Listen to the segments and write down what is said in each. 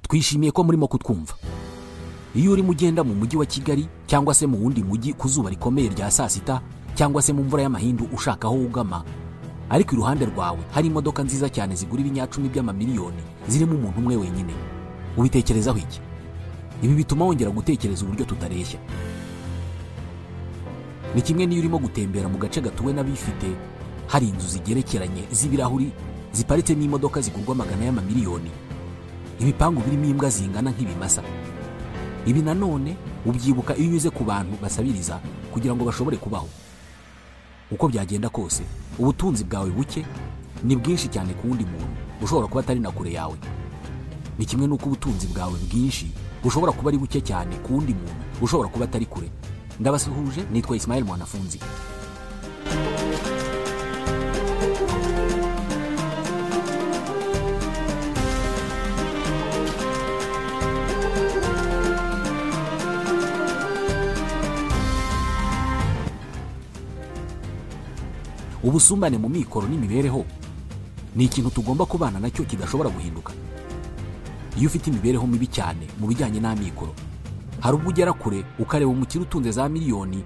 Twishimiye ko murimo kutwumva. Iyo urimo ugenda mu mujyi wa Kigali cyangwa se mu wundi mujyi ku zuba rikomeye rya saa sita cyangwa se mu mvura y'amahindu ushaka aho wugama, ariko iruhande rwawe hari imodoka nziza cyane zigura ibinyacumi by'amamiliyoni zirimo umuntu umwe wenyine, ubitekerezaho iki? Ibi bituma wongera gutekereza uburyo tutareshya. Ni kimwe n'iyo urimo gutembera mu gace gatuwe n'abifite, hari inzu zigerekeranye z'ibirahuri ziparitse n'imodoka zigurwa magana y'amamiliyoni, ibipangu birimo imbwa zingana nk'ibimasa. Ibi nanone ubyibuka iyo unyuze ku bantu basabiriza kugira ngo bashobore kubaho. Uko byagenda kose, ubutunzi bwawe buke ni bwinshi cyane ku wundi muntu ushobora kuba atari na kure yawe. Ni kimwe n'uko ubutunzi bwawe bwinshi bushobora kuba ari buke cyane ku wundi muntu ushobora kuba atari kure. Ndabasuhuje, nitwa Ismail Mwanafunzi. Ubusumbane mu mikoro n'imibereho ni ikintu tugomba kubana nacyo kidashobora guhinduka. Iyo ufite imibereho mibi cyane mu bijyanye n'amikoro, hari ubwo ugera kure ukareba umukire utunze za miliyoni,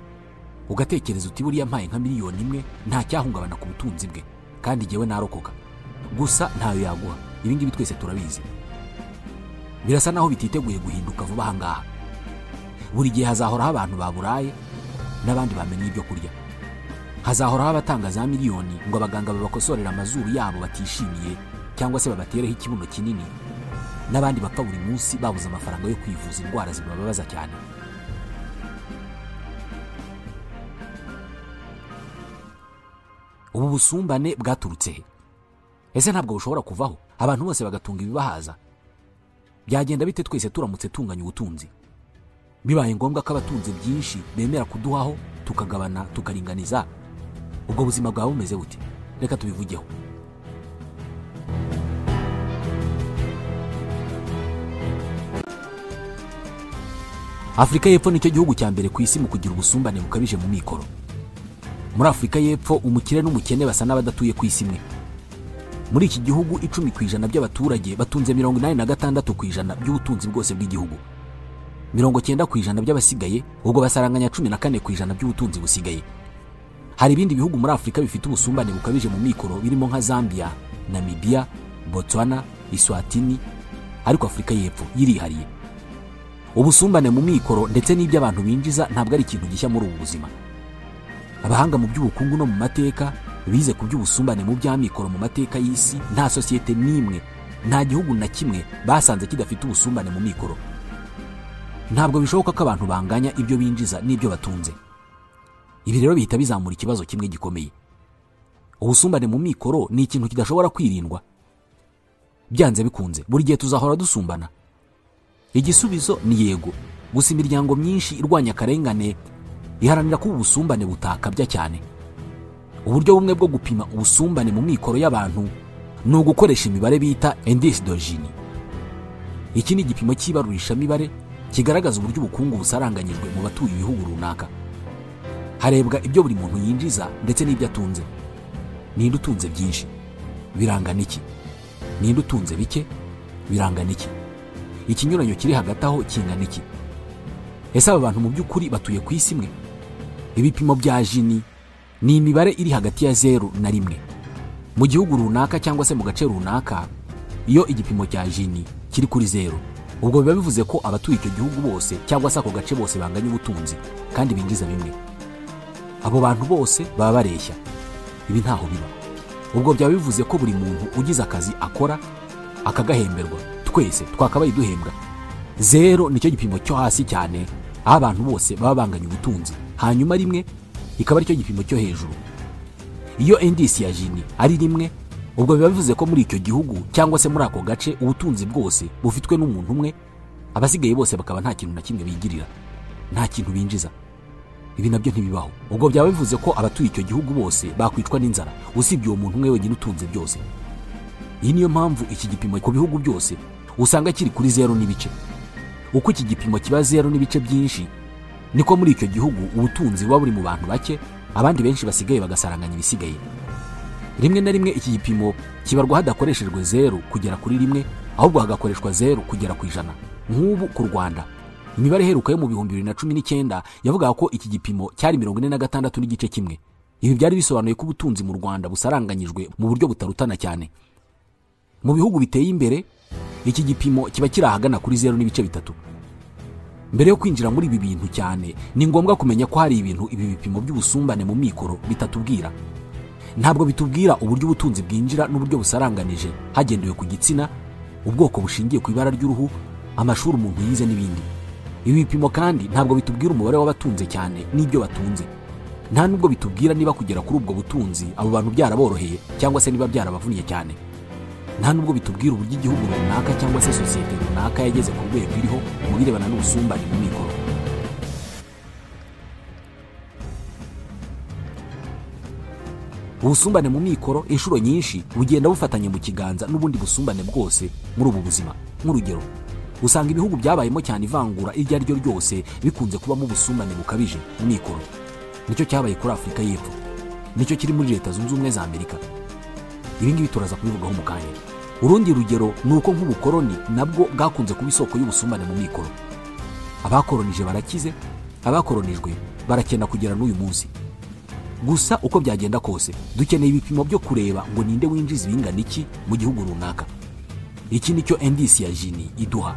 ugatekereza uti buriya mpaye nka miliyoni imwe nta cyahungabana ku butunzi bwe kandi jyewe narokoka. Gusa ntayo yaguha. Ibi ngibi twese turabizi. Birasa naho bititeguye guhinduka vuba aha ngaha. Buri gihe hazahoraho abantu baburaye n'abandi bamenye ibyo kurya. Hazahoraho abatanga za miliyoni ngo abaganga babakosorere amazuru yabo batishimiye cyangwa se babatereho ikibuno kinini, n'abandi bapfa buri munsi babuze amafaranga yo kwivuza indwara zibababaza cyane. Ubu busumbane bwaturutse he? Ese ntabwo bushobora kuvaho abantu bose bagatunga ibibahaza? Byagenda bite twese turamutse tunganya ubutunzi? Bibaye ngombwa ko abatunze byinshi bemera kuduhaho tukagabana tukaringaniza, ubwo buzima bwawe bumeze bute? Reka tubivugeho. Afurika y'Epfo nicyo gihugu cya mbere ku isi mu kugira ubusumbane bukabije mu mikoro. Muri Afurika y'Epfo umukire n'umukene basa n'abadatuye ku isi imwe. Muri iki gihugu 10% by'abaturage batunze 86% by'ubutunzi bwose bw'igihugu. 90% by'abasigaye ubwo basaranganya 14% by'ubutunzi busigaye. Hari ibindi bihugu muri Afurika bifite ubusumbane bukabije mu mikoro birimo nka Zambia, Namibia, Botswana, Eswatini, ariko Afurika y'Epfo yirihariye. Ubusumbane mu mikoro ndetse n'ibyo abantu binjiza ntabwo ari ikintu gishya muri ubu buzima. Abahanga mu by'ubukungu no mu mateka bize ku by'ubusumbane mu by'amikoro mu mateka y'isi, nta sosiyete n'imwe, nta gihugu na kimwe basanze kidafite ubusumbane mu mikoro. Ntabwo bishoboka ko abantu banganya ibyo binjiza n'ibyo batunze. Ibi rero bihita bizamura ikibazo kimwe gikomeye. Ubusumbane mu mikoro ni ikintu kidashobora kwirindwa. Byanze bikunze, buri gihe tuzahora dusumbana. Igisubizo ni yego. Gusa imiryango myinshi irwanya akarengane iharanira ko ubusumbane butakabya cyane. Uburyo bumwe bwo gupima ubusumbane mu mikoro y'abantu ni ugukoresha imibare bita indice de Gini. Iki ni igipimo cy'ibarurishamibare kigaragaza uburyo ubukungu busaranganyijwe mu batuye ibihugu runaka. Harebwa ibyo buri muntu yinjiza ndetse n'ibyo atunze. Ninde utunze byinshi? Birangana iki? Ninde utunze bike? Birangana iki? Ikinyuranyo kiri hagati aho kingana iki? Ese aba bantu mu by'ukuri batuye ku isi imwe? Ibipimo bya Gini ni imibare iri hagati ya 0 na 1. Mu gihugu runaka cyangwa se mu gace runaka, iyo igipimo cya Gini kiri kuri 0, ubwo biba bivuze ko abatuye icyo gihugu bose cyangwa se ako gace bose banganya ubutunzi kandi binjiza bimwe. Abo bantu bose baba bareshya. Ibi ntaho biba. Ubwo byaba bivuze ko buri muntu ugize akazi akora akagahemberwa, twese twakabaye duhembwa. 0 nicyo gipimo cyo hasi cyane aho abantu bose baba banganya ubutunzi, hanyuma 1 ikaba aricyo gipimo cyo hejuru. Iyo indice ya Gini ari 1, ubwo biba bivuze ko muri icyo gihugu cyangwa se muri ako gace ubutunzi bwose bufitwe n'umuntu umwe, abasigaye bose bakaba nta kintu na kimwe bigirira, nta kintu binjiza. Ibi nabyo ntibibaho. Ubwo byaba bivuze ko abatuye icyo gihugu bose bakwicwa n'inzara usibye uwo muntu umwe wenyine utunze byose. Iyi niyo mpamvu iki gipimo ku bihugu byose usanga kiri kuri 0 n'ibice. Uko iki gipimo kiba 0 n'ibice byinshi, niko muri icyo gihugu ubutunzi buba buri mu bantu bake, abandi benshi basigaye bagasaranganya ibisigaye. Rimwe na rimwe iki gipimo kibarwa hadakoreshejwe 0 kugera kuri 1, ahubwo hagakoreshwa 0 kugera ku 100. Nk'ubu ku Rwanda imibare iheruka yo mu 2019 yavugaga ko iki gipimo cyari 46.1. Ibi byari bisobanuye ko ubutunzi mu Rwanda busaranganyijwe mu buryo butarutana cyane. Mu bihugu biteye imbere iki gipimo kiba kiri ahagana kuri 0.3. Mbere yo kwinjira muri ibi bintu cyane, ni ngombwa kumenya ko hari ibintu ibi bipimo by'ubusumbane mu mikoro bitatubwira. Ntabwo bitubwira uburyo ubutunzi bwinjira n'uburyo busaranganije hagendewe ku gitsina, ubwoko bushingiye ku ibara ry'uruhu, amashuri umuntu yize n'ibindi. Ibi bipimo kandi ntabwo bitubwira umubare w'abatunze cyane n'ibyo batunze. Nta nubwo bitubwira niba kugera kuri ubwo butunzi abo bantu byaraboroheye cyangwa se niba byarabavunnye cyane. Nta nubwo bitubwira uburyo igihugu runaka cyangwa se sosiyete runaka yageze ku rwego iriho mu birebana n'ubusumbane mu mikoro. Ubusumbane mu mikoro inshuro nyinshi bugenda bufatanye mu kiganza n'ubundi busumbane bwose muri ubu buzima. Nk'urugero, usanga ibihugu byabayemo cyane ivangura iryo ari ryo ryose bikunze kubamo ubusumbane bukabije mu mikoro. Nicyo cyabaye kuri Afurika y'Epfo, nicyo kiri muri Leta Zunze Ubumwe za Amerika. Ibi ngibi turaza kubivugaho mu kanya. Urundi rugero ni uko nk'ubukoroni nabwo bwakunze kuba isoko y'ubusumbane mu mikoro. Abakoronije barakize, abakoronijwe barakena kugera n'uyu munsi. Gusa uko byagenda kose, dukeneye ibipimo byo kureba ngo ninde winjiza ibingana iki mu gihugu runaka. Iki nicyo indice ya Gini iduha.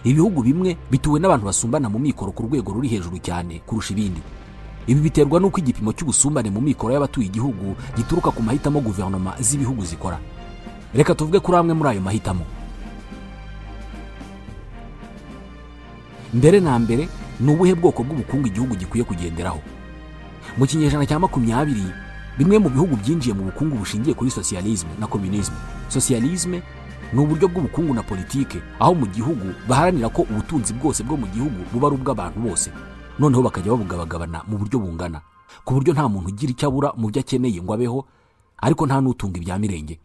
Ibihugu bimwe bituwe n'abantu basumbana mu mikoro ku rwego ruri hejuru cyane kurusha ibindi. Ibi biterwa n'uko igipimo cy'ubusumbane mu mikoro y'abatuye igihugu gituruka ku mahitamo guverinoma z'ibihugu zikora. Reka tuvuge kuri amwe muri ayo mahitamo. Mbere na mbere, ni ubuhe bwoko bw'ubukungu igihugu gikwiye kugenderaho? Mu kinyejana cya 20, bimwe mu bihugu byinjiye mu bukungu bushingiye kuri socialisme na communisme. Socialisme ni uburyo bw'ubukungu na politike aho mu gihugu baharanira ko ubutunzi bwose bwo mu gihugu buba ari ubw'abantu bose, noneho bakajya babugabagabana mu buryo bungana, ku buryo nta muntu ugira icyo abura mu byo akeneye ngo abeho, ariko nta n'utunga ibya mirenge.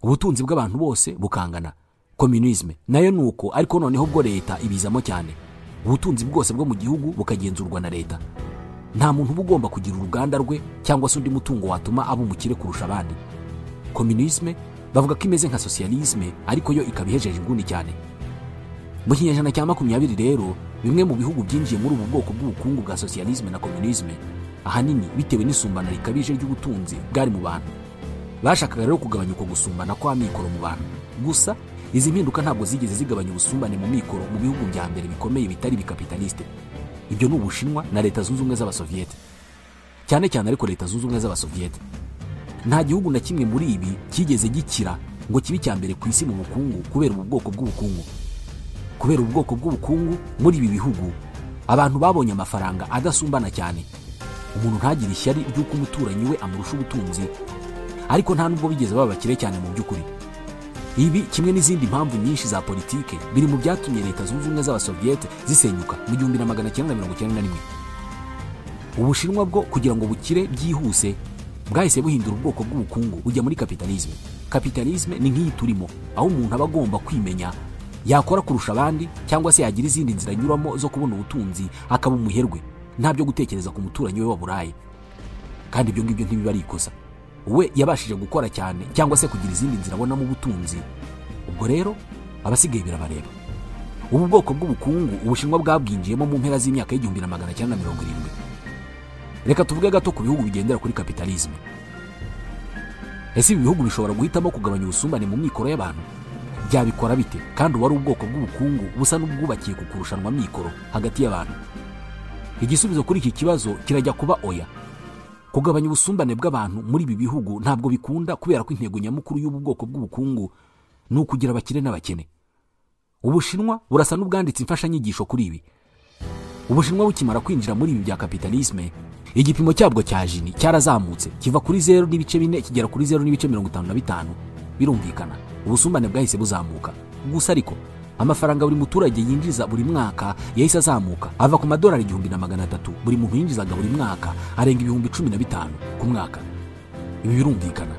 Ubutunzi bw'abantu bose bukangana. Communisme nayo nuko, ariko noneho bwo leta ibizamo cyane. Ubutunzi bwose bwo mu gihugu bukagenzurwa na leta. Nta muntu uba ugomba kugira uruganda rwe cyangwa se undi mutungo watuma aba umukire kurusha abandi. Communisme bavuga ko imeze nka socialisme, ariko yo ikaba ihejeje inguni cyane. Mu kinyejana cya 20 rero, bimwe mu bihugu byinjiye muri ubu bwoko bw'ubukungu bwa socialisme na communisme, ahanini bitewe n'isumbana rikabije ry'ubutunzi bwari mu bantu. Bashakaga rero kugabanya uko gusumbana kwa mikoro mu bantu. Gusa izi mpinduka ntabwo zigeze zigabanya ubusumbane mu mikoro mu bihugu bya mbere bikomeye bitari bikapitaliste. Ibyo ni Ubushinwa na Leta Zunze Ubumwe z'Abasoviyete. Cyane cyane ariko Leta Zunze Ubumwe z'Abasoviyete. Nta gihugu na kimwe muri ibi kigeze gikira ngo kibe icya mbere ku isi mu bukungu kubera ubu bwoko bw'ubukungu. Kubera ubwoko bw'ubukungu muri ibi bihugu, abantu babonye amafaranga adasumbana cyane. Umuntu ntagire ishyari ry'uko umuturanyi we amurusha ubutunzi, ariko nta nubwo bigeze baba bakire cyane mu by'ukuri. Ibi kimwe n'izindi mpamvu nyinshi za politike biri mu byatumye Leta Zunze Ubumwe z'Abasoviyete zisenyuka mu 1991. Ubushinwa bwo kugira ngo bukire byihuse bwahise buhindura ubwoko bw'ubukungu bujya muri kapitalisme. Kapitalisme ni nk'iyi turimo, aho umuntu aba agomba kwimenya yakora kurusha abandi cyangwa se yagira izindi nzira anyuramo zo kubona ubutunzi akaba umuherwe, nta byo gutekereza ku muturanyi we wa Burayi. Kandi ibyo ngibyo ntibiba ari ikosa. We yabashije gukora cyane cyangwa se kugira izindi nzira abonamo ubutunzi, ubwo rero abasigaye birabareba. Ubu bwoko bw'ubukungu Ubushinwa bwabwinjiyemo mu mpera z'imyaka y'1970. Reka tuvuge gato ku bihugu bigendera kuri kapitalisme. Ese ibi bihugu bishobora guhitamo kugabanya ubusumbane mu mikoro y'abantu? Byabikora bite kandi uwari ubwoko bw'ubukungu busa n'ubwubakiye ku kurushanwa mikoro hagati y'abantu? Igisubizo kuri iki kibazo kirajya kuba oya. Kugabanya ubusumbane bw'abantu muri ibi bihugu ntabwo bikunda, kubera ko intego nyamukuru y'ubu bwoko bw'ubukungu ni ukugira abakire n'abakene. Ubushinwa burasa n'ubwanditse imfashanyigisho kuri ibi. Ubushinwa bukimara kwinjira muri ibi bya kapitalisme, igipimo cyabwo cya Gini cyarazamutse kiva kuri 0.4 kigera kuri 0.55. Birumvikana ubusumbane bwahise buzamuka. Gusa ariko amafaranga buri muturage yinjiza buri mwaka yahise azamuka ava ku madolari 1300 buri muntu yinjizaga buri mwaka arenga 15,000 ku mwaka. Ibi birumvikana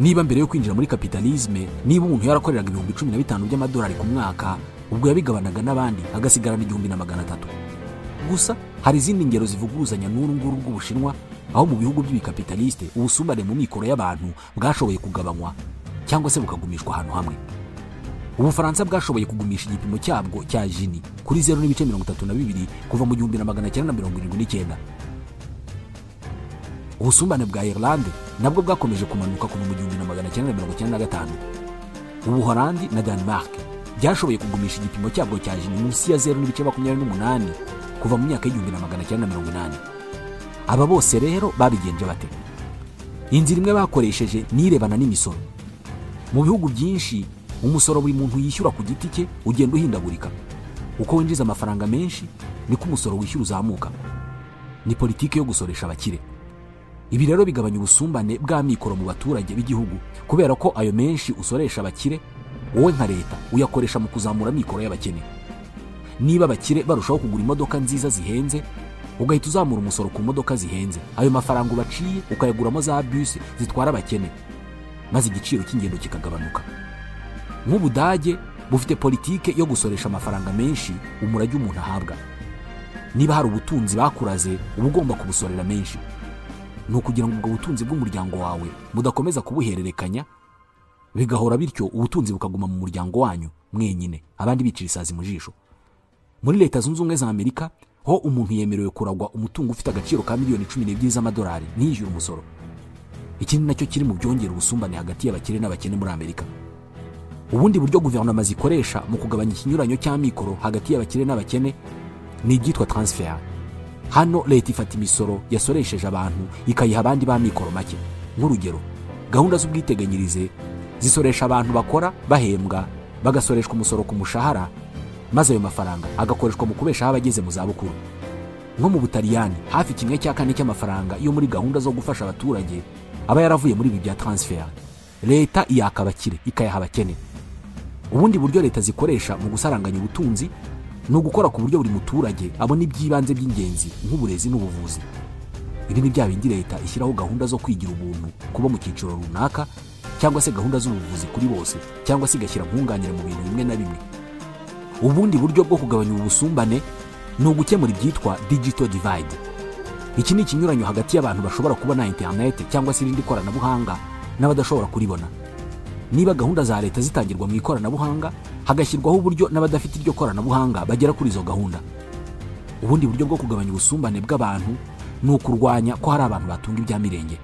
niba mbere yo kwinjira muri kapitalisme, niba umuntu yarakoreraga 15,000 by'amadolari ku mwaka, ubwo yabigabanaga n'abandi agasigarana 1300. Gusa hari izindi ngero zivuguruzanya n'uru nguru rw'Ubushinwa, aho mu bihugu by'ibikapitaliste ubusumbane mu mikoro y'abantu bwashoboye kugabanywa cyangwa se bukagumishwa ahantu hamwe. Ubufaransa bwashoboye kugumisha igipimo cyabwo cya Gini kuri 0.32 kuva mu 1979. Ubusumbane bwa Irlande nabwo bwakomeje kumanuka kuva mu 1995. Ubuholandi na Denmark byashoboye kugumisha igipimo cyabwo cya Gini munsi ya 0.28 kuva mu myaka y'1980. Aba bose rero babigenje bate? Inzira imwe bakoresheje nirebana n'imisoro. Mu bihugu byinshi umusoro buri muntu yishyura ku giti cye ugenda uhindagurika. Uko winjiza amafaranga menshi niko umusoro wishyura uzamuka. Ni politiki yo gusoresha abakire. Ibi rero bigabanya ubusumbane bw'amikoro mu baturage b'igihugu, kubera ko ayo menshi usoresha abakire wowe nka leta uyakoresha mu kuzamura amikoro y'abakene. Niba abakire barushaho kugura imodoka nziza zihenze, ugahita uzamura umusoro ku modoka zihenze, ayo mafaranga ubaciye ukayaguramo za bus zitwara abakene, maze igiciro cy'ingendo kikagabanuka. Nk'Ubudage bufite politike yo gusoresha amafaranga menshi umurage umuntu ahabwa. Niba hari ubutunzi bakuraze uba ugomba kubusorera menshi, ni ukugira ngo ubwo butunzi bw'umuryango wawe mudakomeza kubuhererekanya bigahora bityo, ubutunzi bukaguma mu muryango wanyu mwenyine, abandi bicira isazi mu jisho. Muri Leta Zunze Ubumwe za Amerika ho umuntu yemerewe kuragwa umutungo ufite agaciro ka miliyoni 12 z'amadolari ntiyishyure umusoro. Ikindi nacyo kiri mu byongera ubusumbane hagati y'abakire n'abakene muri Amerika. Ubundi buryo guverinoma zikoresha mu kugabanya ikinyuranyo cy'amikoro hagati y'abakire n'abakene ni ibyitwa transfer. Hano leta ifata imisoro yasoresheje abantu ikayiha abandi b'amikoro make. Nk'urugero, gahunda z'ubwiteganyirize zisoresha abantu bakora bahembwa, bagasoreshwa umusoro ku mushahara, maze ayo mafaranga agakoreshwa mu kubeshaho abageze mu zabukuru. Nko mu Butaliyani hafi 1/4 cy'amafaranga yo muri gahunda zo gufasha abaturage aba yaravuye muri ibi bya transfer. Leta iyaka abakire ikayaha abakene. Ubundi buryo leta zikoresha mu gusaranganya ubutunzi ni ugukora ku buryo buri muturage abona iby'ibanze by'ingenzi nk'uburezi n'ubuvuzi. Ibi ni bya bindi leta ishyiraho gahunda zo kwigira ubuntu kuba mu cyiciro runaka, cyangwa se gahunda z'ubuvuzi kuri bose, cyangwa se igashyira nkunganire mu bintu bimwe na bimwe. Ubundi buryo bwo kugabanya ubusumbane ni ugukemura ibyitwa digital divide. Iki ni ikinyuranyo hagati y'abantu bashobora kubona internet cyangwa se irindi koranabuhanga n'abadashobora kuribona. Niba gahunda za leta zitangirwa mu ikoranabuhanga, hagashyirwaho uburyo n'abadafite iryo koranabuhanga bagera kuri izo gahunda. Ubundi buryo bwo kugabanya ubusumbane bw'abantu ni ukurwanya ko hari abantu batunga ibya mirenge.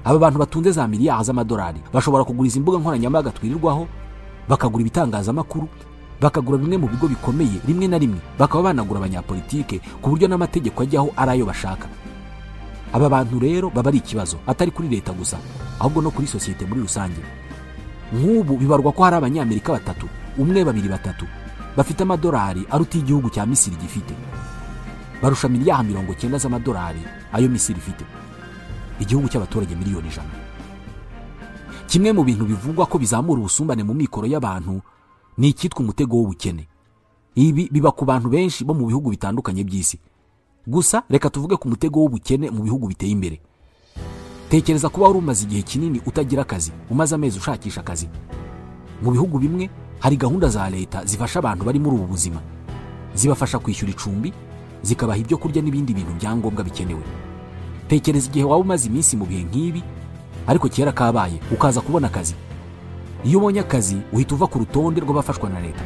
Aba bantu batunze za miliyari z'amadolari bashobora kugura izi mbuga nkoranyambaga twirirwaho, bakagura ibitangazamakuru, bakagura bimwe mu bigo bikomeye, rimwe na rimwe bakaba banagura abanyapolitike ku buryo n'amategeko ajyaho ari ayo bashaka. Aba bantu rero baba ari ikibazo atari kuri leta gusa, ahubwo no kuri sosiyete muri rusange. Nk'ubu bibarwa ko hari abanyamerika 3, 1, 2, 3 bafite amadolari aruta igihugu cya Misiri gifite. Barusha miliyari 90 z'amadolari ayo Misiri ifite, igihugu cy'abaturage miliyoni 100. Kimwe mu bintu bivugwa ko bizamura ubusumbane mu mikoro y'abantu ni icyitwa umutego w'ubukene. Ibi biba ku bantu benshi bo mu bihugu bitandukanye by'isi. Gusa reka tuvuge ku mutego w'ubukene mu bihugu biteye imbere. Tekereza kuba wari umaze igihe kinini utagira akazi, umaze amezi ushakisha akazi. Mu bihugu bimwe hari gahunda za leta zifasha abantu bari muri ubu buzima, zibafasha kwishyura icumbi, zikabaha ibyo kurya n'ibindi bintu byangombwa bikenewe. Tekereza igihe waba umaze iminsi mu bihe nk'ibi, ariko kera kabaye ukaza kubona akazi. Iyo ubonye akazi uhita uva ku rutonde rw'abafashwa na leta,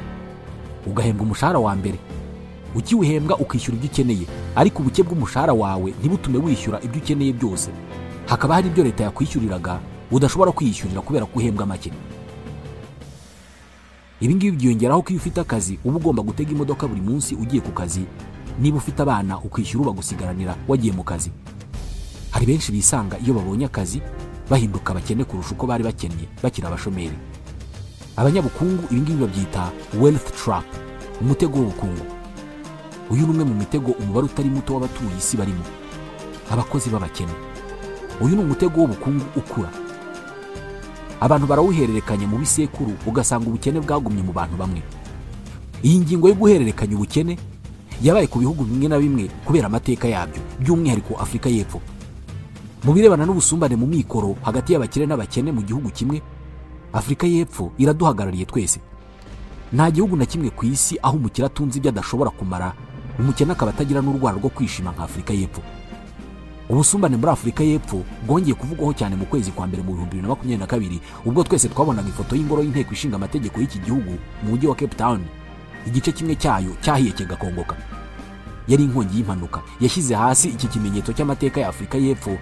ugahembwa umushahara wa mbere. Ukiwuhembwa ukishyura ibyo ukeneye, ariko ubuke bw'umushahara wawe ntibutume wishyura ibyo ukeneye byose. Hakaba hari ibyo leta yakwishyuriraga udashobora kwiyishyurira kubera ko uhembwa make. Ibi ngibi byiyongeraho ko iyo ufite akazi uba ugomba gutega imodoka buri munsi ugiye ku kazi, niba ufite abana ukishyura ubagusigaranira wagiye mu kazi. Hari benshi bisanga iyo babonye akazi bahinduka abakene kurusha uko bari bakennye bakiri abashomeri. Abanyabukungu ibi ngibi babyita wealth trap, umutego w'ubukungu. Uyu ni umwe mu mitego umubare utari muto w'abatuye isi barimo, abakozi b'abakene. Uyu ni umutego w'ubukungu ukura. Abantu barawuhererekanya mu bisekuru, ugasanga ubukene bwagumye mu bantu bamwe. Iyi ngingo yo guhererekanya ubukene yabaye ku bihugu bimwe na bimwe kubera amateka yabyo, by'umwihariko Afurika y'Epfo. Mu birebana n'ubusumbane mu mikoro hagati y'abakire n'abakene mu gihugu kimwe, Afurika y'Epfo iraduhagarariye twese. Nta gihugu na kimwe ku isi aho umukire atunze ibyo adashobora kumara, umukene akaba atagira n'urwara rwo kwishima nka Afurika y'Epfo. Ubusumbane muri Afurika y'Epfo bwongeye kuvugwaho cyane mu kwezi kwa mbere mu 2022, ubwo twese twabonaga ifoto y'ingoro y'inteko ishinga amategeko y'iki gihugu mu mujyi wa Cape Town, igice kimwe cyayo cyahiye kigakongoka. Yari inkongi y'impanuka yashyize hasi iki kimenyetso cy'amateka ya Afurika y'Epfo,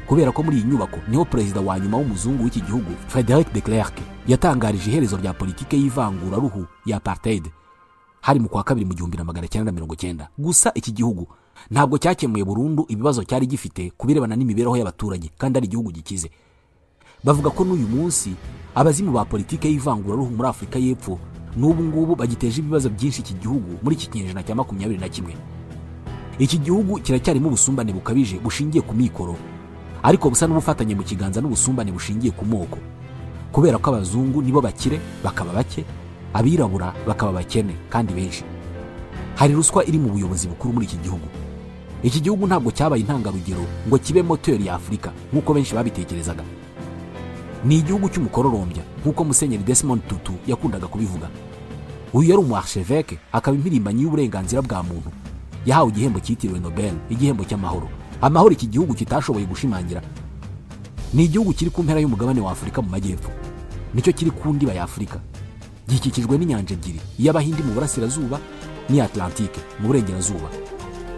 kubera ko muri iyi nyubako niho perezida wa nyuma w'umuzungu w'iki gihugu Frederick de Klerk yatangarije iherezo rya politike y'ivanguraruhu ya apartheid. Hari mu kwa kabiri mu 1990. Gusa iki gihugu ntabwo cyakemuye burundu ibibazo cyari gifite kubirebana n'imibereho y'abaturage, kandi ari igihugu gikize. Bavuga ko n'uyu munsi abazimu ba politike y'ivanguraruhu muri Afurika y'Epfo n'ubu ngubu bagiteje ibibazo byinshi iki gihugu muri iki kinyejana cya 21. Iki gihugu kiracyarimo ubusumbane bukabije bushingiye ku mikoro, ariko busa n'ubufatanye mu kiganza n'ubusumbane bushingiye ku moko, kubera ko abazungu nibo bakire bakaba bake, abirabura bakaba bakene kandi benshi. Hari ruswa iri mu buyobozi bukuru muri iki gihugu. Iki gihugu ntabwo cyabaye intangarugero ngo kibe moteri ya Afurika nk'uko benshi babitekerezaga. Ni igihugu cy'umukororombya nk'uko Musenyeri Desmond Tutu yakundaga kubivuga. Uyu yari umu archevêque akaba impirimbanyi y'uburenganzira bwa muntu. Yahawe igihembo cyitiriwe Nobel, igihembo cy'amahoro. Amahoro iki gihugu kitashoboye gushimangira. Ni igihugu kiri ku mpera y'umugabane wa Afurika mu majyepfo. Nicyo kiri ku ndiba ya Afurika. Gikikijwe n'inyanja ebyiri, iy'Abahindi mu burasirazuba n'iya Atlantique mu burengerazuba.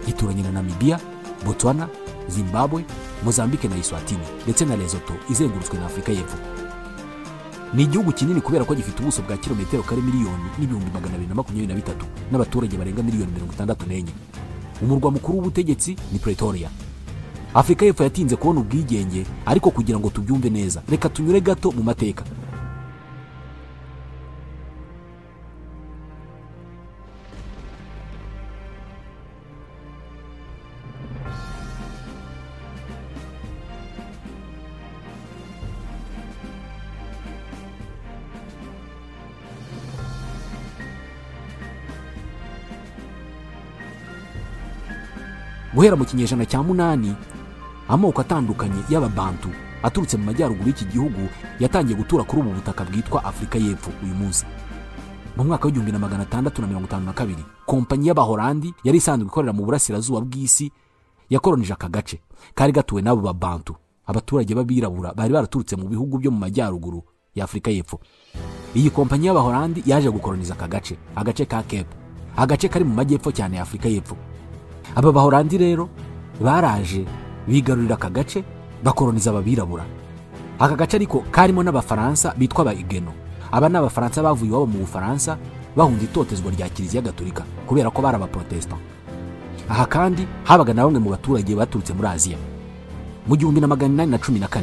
Gituranye na Namibia, Botswana, Zimbabwe, Mozambique na Eswatini, ndetse na Lesotho izengurutswe na Afurika y'Epfo. Ni igihugu kinini kubera ko gifite ubuso bwa kilometero kare 1,223,000 n'abaturage barenga miliyoni 64. Umurwa mukuru w'ubutegetsi ni Pretoria. Afurika y'Epfo yatinze kubona ubwigenge, ariko kugira ngo tubyumve neza reka tunyure gato mu mateka. Guhera mu kinyejana cya 8, amoko atandukanye y'ababantu aturutse mu majyaruguru y'iki gihugu yatangiye gutura kuri ubu butaka bwitwa Afurika y'Epfo uyu munsi. Mu mwaka wa 1652, kompanyi y'Abahorandi yari isanzwe ikorera mu burasirazuba bw'isi yakoronije aka gace kari gatuwe n'abo babantu, abaturage b'abirabura bari baraturutse mu bihugu byo mu majyaruguru ya Afurika y'Epfo. Iyi kompanyi y'Abahorandi yaje gukoroniza aka gace, agace ka Cape, agace kari mu majyepfo cyane ya Afurika y'Epfo. Aba Bahorandi rero baraje bigarurira aka gace bakoroniza ababirabura. Aka gace ariko karimo n'Abafaransa bitwa ba Igeno. Aba ni Abafaransa bavuye iwabo mu Bufaransa bahunze itotezwa rya Kiliziya Gatolika kubera ko bari abaprotestant. Aha kandi habaga na bamwe mu baturage baturutse muri Aziya. Mu 1814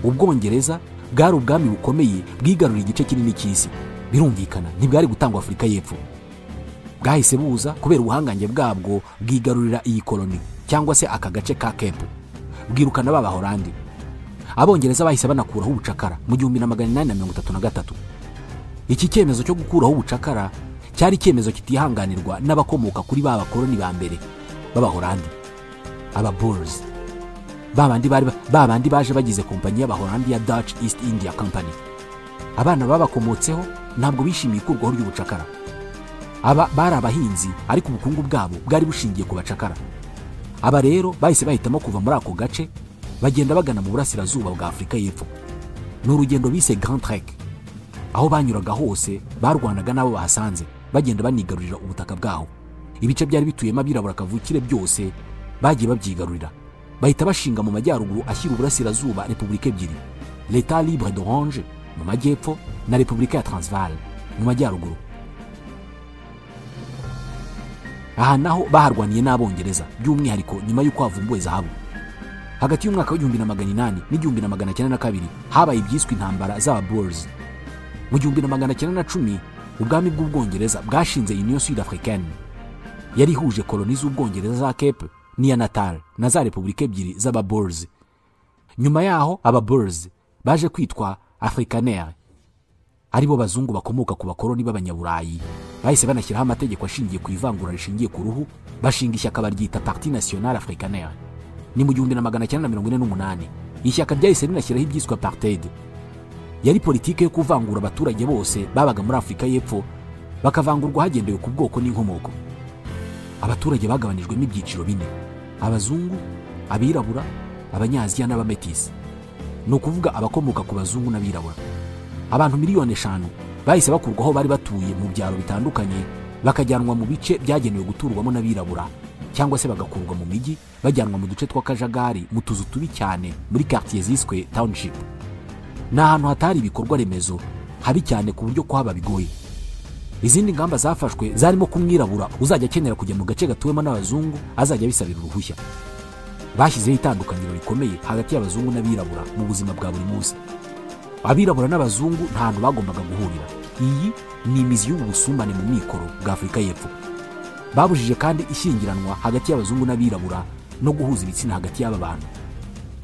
Ubwongereza bwari ubwami bukomeye bwigaruriye igice kinini cy'isi. Birumvikana ntibwari gutangwa Afurika y'Epfo. Bwahise buza kubera ubuhangange bwabwo bwigarurira iyi koloni cyangwa se aka gace ka Cape, bwirukana b'Abahorandi. Abongereza bahise banakuraho ubucakara mu 1833. Iki cyemezo cyo gukuraho ubucakara cyari icyemezo kitihanganirwa n'abakomoka kuri ba bakoloni ba mbere b'Abahorandi, aba Boers, babandi baje bagize kompanyi y'Abahorandi ya Dutch East India Company. Abana babakomotseho ntabwo bishimiye ikurwaho ry'ubucakara. Aba bari abahinzi ariko ubukungu bwabo bwari bushingiye ku bacakara. Aba rero bahise bahitamo kuva muri ako gace bagenda bagana mu burasirazuba bwa Afurika y'Epfo. Ni urugendo bise Grand Trek, aho banyuraga hose barwanaga n'abo bahasanze bagenda banigarurira ubutaka bwaho. Ibice byari bituyemo abirabura kavukire byose bagiye babyigarurira, bahita bashinga mu majyaruguru ashyira uburasirazuba repubulika ebyiri, L'État libre d'Orange mu majyepfo na Repubulika ya Transvaal mu majyaruguru. Aha naho baharwaniye n'Abongereza by'umwihariko nyuma y'uko havumbuwe zahabu. Hagati y'umwaka wa 1800 n'1902 habaye ibyiswe intambara z'aba Boers. Mu 1910 ubwami bw'Ubwongereza bwashinze Union Sud Africaine yari ihuje koloni z'Ubwongereza za Cape n'iya Natal na za repubulika ebyiri z'aba Boers. Nyuma yaho aba Boers baje kwitwa Afrikaner, aribo bazungu bakomoka ku bakoloni b'Abanyaburayi. Bahise banashyiraho amategeko ashingiye ku ivangura rishingiye ku ruhu, bashinga ishyaka baryita Parti National Afrikaner. Ni mu 1948 ishyaka ryahise rinashyiraho ibyiswe apartheid. Yari politike yo kuvangura abaturage bose babaga muri Afurika y'Epfo, bakavangurwa hagendewe ku bwoko n'inkomoko. Abaturage bagabanijwemo ibyiciro bine: abazungu, Abirabura, Abanyaziya n'Abametisi, ni ukuvuga abakomoka ku bazungu n'abirabura. Abantu 5 miliyoni bahise bakurwa aho bari batuye mu byaro bitandukanye, bakajyanwa mu bice byagenewe guturwamo n'abirabura, cyangwa se bagakurwa mu mijyi bajyanwa mu duce tw'akajagari, mu tuzu tubi cyane, muri quartier ziswe township. Ni ahantu hatari ibikorwa remezo, habi cyane ku buryo kuhaba bigoye. Izindi ngamba zafashwe zarimo ko umwirabura uzajya akenera kujya mu gace gatuwemo n'abazungu azajya abisabira uruhushya. Bashyizeho itandukaniro rikomeye hagati y'abazungu n'abirabura mu buzima bwa buri munsi. Abirabura n'abazungu nta hantu bagombaga guhurira. Iyi ni imizi y'ubu busumbane mu mikoro bwa Afurika y'Epfo. Babujije kandi ishyingiranwa hagati y'abazungu n'abirabura no guhuza ibitsina hagati y'aba bantu.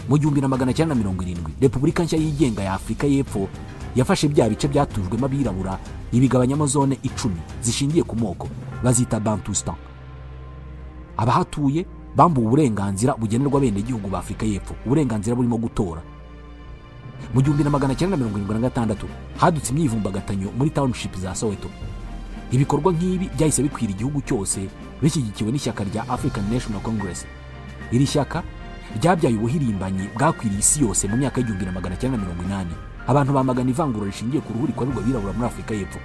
Mu 1970, Repubulika nshya yigenga ya Afurika y'Epfo yafashe bya bice byatujwemo abirabura, ibigabanyamo zone 10 zishingiye ku moko, bazita Bantustan. Abahatuye bambuwe uburenganzira bugenerwa abenegihugu ba Afurika y'Epfo, uburenganzira burimo gutora. Mu 1976 hadutse imyivumbagatanyo muri township za Soweto. Ibikorwa nk'ibi byahise bikwira igihugu cyose, bishyigikiwe n'ishyaka rya African National Congress. Iri shyaka ryabyaye ubuhirimbanyi bwakwiriye isi yose mu myaka y'1980. Abantu bamagana ivangura rishingiye ku ruhu rikorerwa abirabura muri Afurika y'Epfo.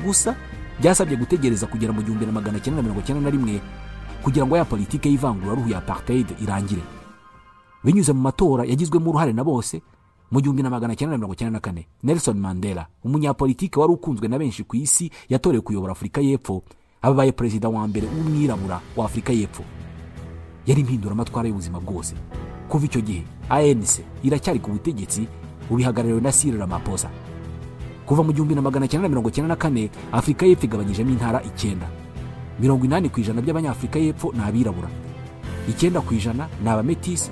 Gusa byasabye gutegereza kugera mu 1991 kugira ngo ya politike y'ivanguraruhu ya apartheid irangire, binyuze mu matora yagizwemo uruhare na bose. Mu 1994, Nelson Mandela, umunyapolitike wari ukunzwe na benshi ku isi, yatorewe kuyobora Afurika y'Epfo. Ababaye perezida wa mbere w'umwirabura wa Afurika y'Epfo. Yari impinduramatwara y'ubuzima bwose. Kuva icyo gihe ANC iracyari ku butegetsi, ubihagarariwe na Cyril Ramaphosa. Kuva mu 1994, Afurika y'Epfo igabanyijemo intara icyenda. 80% by'Abanyafurika y'Epfo ni abirabura, 9% ni Abametisi,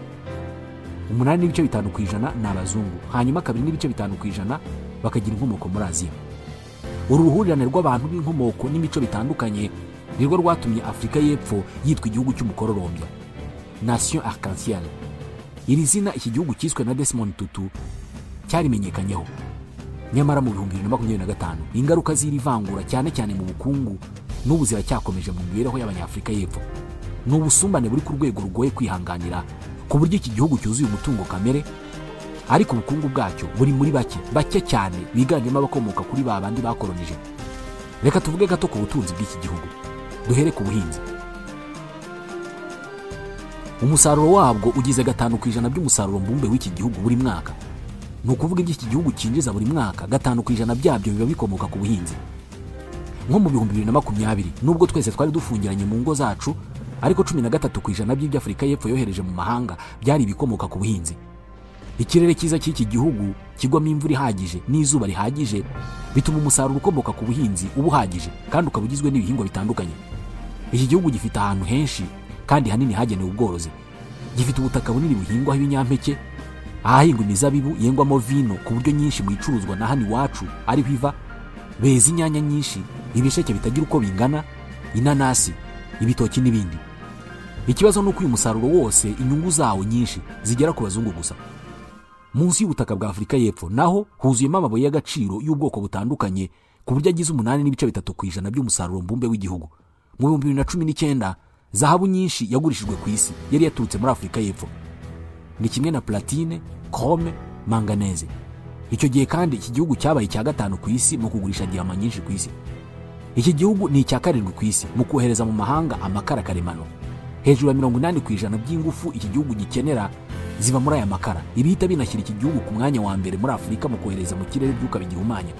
8.5% ni abazungu, hanyuma 2.5% bakagira inkomoko muri Aziya. Uru ruhurirane rw'abantu b'inkomoko n'imico bitandukanye nirwo rwatumye Afurika y'Epfo yitwa igihugu cy'umukororombya, Nation Arc-en-Ciel. Iri zina iki gihugu cyiswe na Desmond Tutu cyarimenyekanyeho. Nyamara mu 2025, ingaruka z'iri vangura, cyane cyane mu bukungu, n'ubu ziracyakomeje mu mibereho y'Abanyafurika y'Epfo. Ni ubusumbane buri ku rwego rugoye kwihanganira, ku buryo iki gihugu cyuzuye umutungo kamere, ariko ubukungu bwacyo buri muri bake bake cyane biganjemo abakomoka kuri ba bandi bakoronije. Reka tuvuge gato ku butunzi bw'iki gihugu, duhere ku buhinzi. Umusaruro wabwo ugize 5% by'umusaruro mbumbe w'iki gihugu buri mwaka. Ni ukuvuga ibyo iki gihugu cyinjiza buri mwaka, 5% byabyo biba bikomoka ku buhinzi. Nko mu 2020, nubwo twese twari dufungiranye mu ngo zacu, ariko 13% by'ibyo Afurika y'Epfo yohereje mu mahanga byari ibikomoka ku buhinzi. Ikirere cyiza cy'iki gihugu kigwamo imvura ihagije n'izuba rihagije bituma umusaruro ukomoka ku buhinzi uba uhagije kandi ukaba ugizwe n'ibihingwa bitandukanye. Iki gihugu gifite ahantu henshi kandi hanini hagenewe ubworozi. Gifite ubutaka bunini buhingwaho ibinyampeke, ahahingwa imizabibu yengwamo vino, ku buryo nyinshi mu icuruzwa na hano iwacu ariho iva. Beza inyanya nyinshi, ibisheke bitagira uko bingana, inanasi, ibitoki n'ibindi. Ikibazo ni uko uyu musaruro wose, inyungu zawo nyinshi zigera ku bazungu gusa. Munsi y'ubutaka bwa Afurika y'Epfo naho huzuyemo amabuye y'agaciro y'ubwoko butandukanye, ku buryo agize 8.3% by'umusaruro mbumbe w'igihugu. Mu 2019, zahabu nyinshi yagurishijwe ku isi yari yaturutse muri Afurika y'Epfo, ni kimwe na platine, chrome, manganèse. Icyo gihe kandi iki gihugu cyabaye icya gatanu ku isi mu kugurisha diyama nyinshi ku isi. Iki gihugu ni icya karindwi ku isi mu kohereza mu mahanga amakara karemano. Hejuru ya 80% by'ingufu iki gihugu gikenera ziva muri aya makara, ibihita binashyira iki gihugu ku mwanya wa mbere muri Afurika mu kohereza mu kirere ibyuka bigihumanya.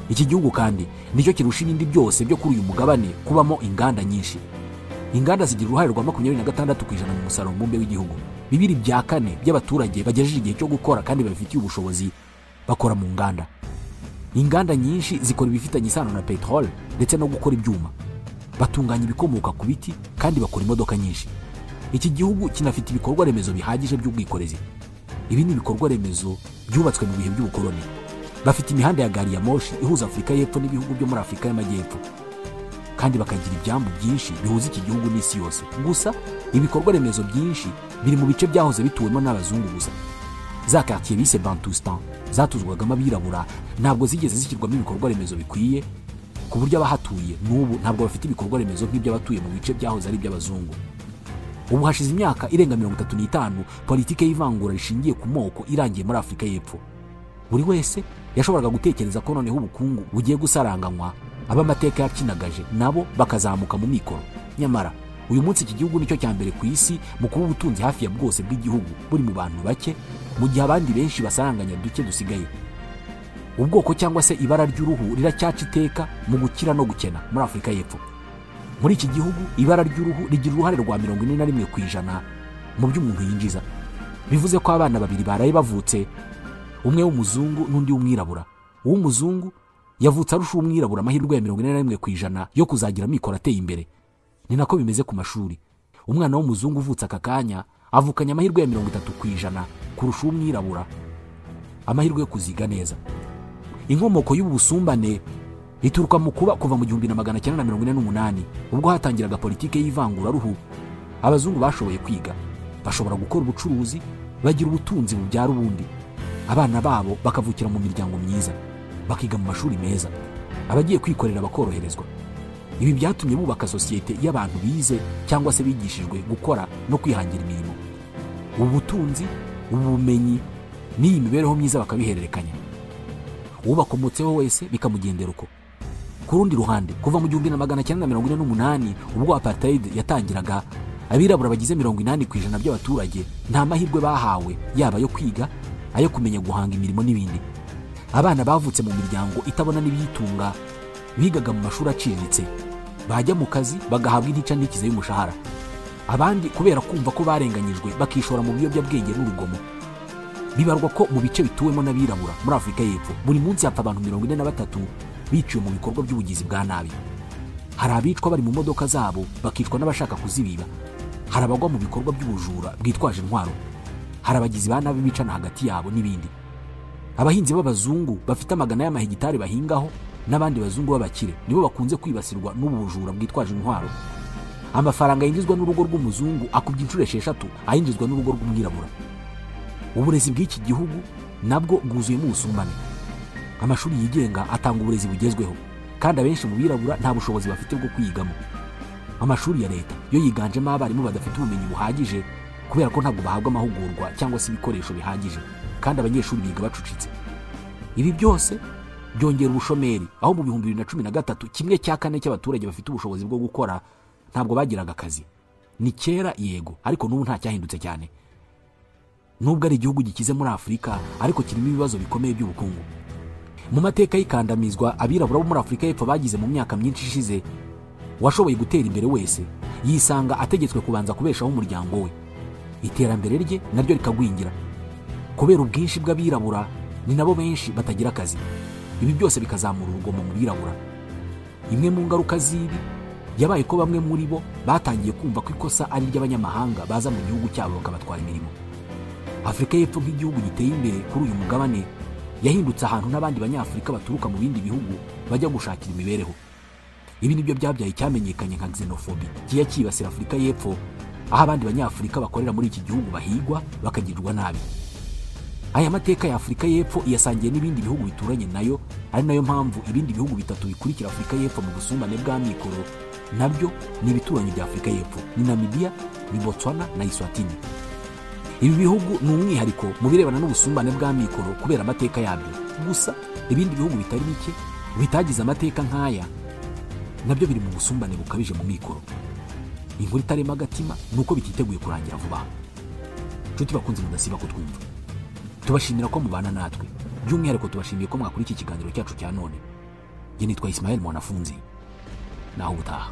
Iki gihugu kandi nicyo kirusha ibindi byose byo kuri uyu mugabane kubamo inganda nyinshi. Inganda zigira uruhare rwa 26% mu musaruro mbumbe w'igihugu. 2/4 by'abaturage bagejeje igihe cyo gukora kandi babifitiye ubushobozi bakora mu nganda. Inganda nyinshi zikora ibifitanye isano na peteroli ndetse no gukora ibyuma, batunganya ibikomoka ku biti, kandi bakora imodoka nyinshi. Iki gihugu kinafite ibikorwa remezo bihagije by'ubwikorezi. Ibi ni ibikorwa remezo byubatswe mu bihe by'ubukoloni. Bafite imihanda ya gari ya moshi ihuza Afurika y'Epfo n'ibihugu byo muri Afurika y'Amajyepfo, kandi bakagira ibyambu byinshi bihuza iki gihugu n'isi yose. Gusa ibikorwa remezo byinshi biri mu bice byahoze bituwemo n'abazungu gusa. Za quartier bise Bantustan zatuzwagamo abirabura ntabwo zigeze zishyirwamo ibikorwa remezo bikwiye, ku buryo abahatuye n'ubu ntabwo bafite ibikorwa remezo nk'iby'abatuye mu bice byahoze ari iby'abazungu. Ubu hashize imyaka irenga 35 politike y'ivangura rishingiye ku moko irangiye muri Afurika y'Epfo. Buri wese yashoboraga gutekereza ko noneho ubukungu bugiye gusaranganywa, abamateka yakinagaje nabo bakazamuka mu mikoro. Nyamara uyu munsi iki gihugu nicyo cya mbere ku isi mu kuba ubutunzi hafi ya bwose bw'igihugu buri mu bantu bake, mu gihe abandi benshi basaranganya duke dusigaye. Ubwoko cyangwa se ibara ry'uruhu riracyaca iteka mu gukira no gukena muri Afurika y'Epfo. Muri iki gihugu ibara ry'uruhu rigira uruhare rwa 41% mu byo umuntu yinjiza. Bivuze ko abana babiri baraye bavutse, umwe w'umuzungu n'undi w'umwirabura. Uw'umuzungu yavutse arusha umwirabura amahirwe ya 41% yo kuzagira amikoro ateye imbere. Ni nako bimeze ku mashuri. Umwana w'umuzungu uvutse aka kanya avukanye amahirwe ya 30% kurusha umwirabura amahirwe yo kuziga neza. Inkomoko y'ubusumbane ituruka mu kuba kuva mu 1948 ubwo hatangiraga politike y'ivanguraruhu, abazungu bashoboye kwiga, bashobora gukora ubucuruzi, bagira ubutunzi bubyara ubundi. Abana babo bakavukira mu miryango myiza, bakiga mu mashuri meza, abagiye kwikorera bakoroherezwa. Ibi byatumye bubaka sosiyete y'abantu bize cyangwa se bigishijwe gukora no kwihangira imirimo. Ubu butunzi, ubumenyi n'iyi mibereho myiza bakabihererekanya. Ubakomotseho wese bikamugendera uko. Ku rundi ruhande, kuva mu 1948 ubwo apartheid yatangiraga, abirabura bagize 80% by'abaturage nta mahirwe bahawe, yaba yo kwiga, ayo kumenya guhanga imirimo n'ibindi. Abana bavutse mu miryango itabona n'ibiyitunga bigaga mu mashuri aciriritse, bajya mu kazi bagahabwa intica n'ikize y'umushahara. Abandi kubera kumva ko barenganyijwe bakishora mu biyobyabwenge n'urugomo. Bibarwa ko mu bice bituwemo n'abirabura muri Afurika y'Epfo buri munsi hapfa abantu 43 biciwe mu bikorwa by'ubugizi bwa nabi. Hari abicwa bari mu modoka zabo bakicwa n'abashaka kuzibiba. Hari abagwa mu bikorwa by'ubujura bwitwaje intwaro. Hari abagizi ba nabi bicana hagati yabo n'ibindi. Abahinzi b'abazungu bafite amagana y'amahegitari bahingaho n'abandi bazungu b'abakire nibo bakunze kwibasirwa n'ubu bujura bwitwaje intwaro. Amafaranga yinjizwa n'urugo rw'umuzungu akubye inshuro 6 ayinjizwa n'urugo rw'umwirabura. Uburezi bw'iki gihugu nabwo bwuzuyemo ubusumbane. Amashuri yigenga atanga uburezi bugezweho, kandi abenshi mu birabura nta bushobozi bafite bwo kwigamo. Amashuri ya leta yo yiganjemo abarimu badafite ubumenyi buhagije kubera ko ntabwo bahabwa amahugurwa cyangwa se ibikoresho bihagije, kandi abanyeshuri biga bacucitse. Ibi byose byongera ubushomeri, aho mu 2013 1/4 cy'abaturage bafite ubushobozi bwo gukora ntabwo bagiraga akazi. Ni kera yego, ariko n'ubu nta cyahindutse cyane. Nubwo ari igihugu gikize muri Afurika, ariko kirimo ibibazo bikomeye by'ubukungu. Mu mateka y'ikandamizwa abirabura bo muri Afurika y'Epfo bagize mu myaka myinshi ishize, washoboye gutera imbere wese yisanga ategetswe kubanza kubeshaho umuryango we. Iterambere rye naryo rikagwingira. Kubera ubwinshi bw'abirabura, ni nabo benshi batagira akazi. Ibi byose bikazamura urugomo mu birabura. Imwe mu ngaruka z'ibi yabaye ko bamwe muri bo batangiye kumva ko ikosa ari ry'abanyamahanga baza mu gihugu cyabo bakabatwara imirimo. Afurika y'Epfo nk'igihugu giteye imbere kuri uyu mugabane yahindutse ahantu n'abandi banyafurika baturuka mu bindi bihugu bajya gushakira imibereho. Ibi nibyo byabyaye icyamenyekanye nka xenophobia kiya cyibasira Afurika y'Epfo, aho abandi banyafurika bakorera muri iki gihugu bahigwa bakagirirwa nabi. Aya mateka ya Afurika y'Epfo iyasangiye n'ibindi bihugu bituranye nayo, ari nayo mpamvu ibindi bihugu bitatu bikurikira Afurika y'Epfo mu busumbane bw'amikoro nabyo ni ibituranyi bya Afurika y'Epfo, ni Namibia, ni Botswana na Eswatini. Ibi bihugu ni umwihariko mu birebana n'ubusumbane bw'amikoro kubera amateka yabyo. Gusa ibindi bihugu bitari bike bitagize amateka nk'aya nabyo biri mu busumbane bukabije mu mikoro. Inkuru itarema agatima nuko bititeguye kurangira vuba. Nshuti bakunze mudasiba kutwumva, tubashimira ko mubana natwe. By'umwihariko tubashimiye ko mwakuri iki kiganiro cyacu cya none. Njye nitwa Ismael Mwanafunzi, naho ubutaha.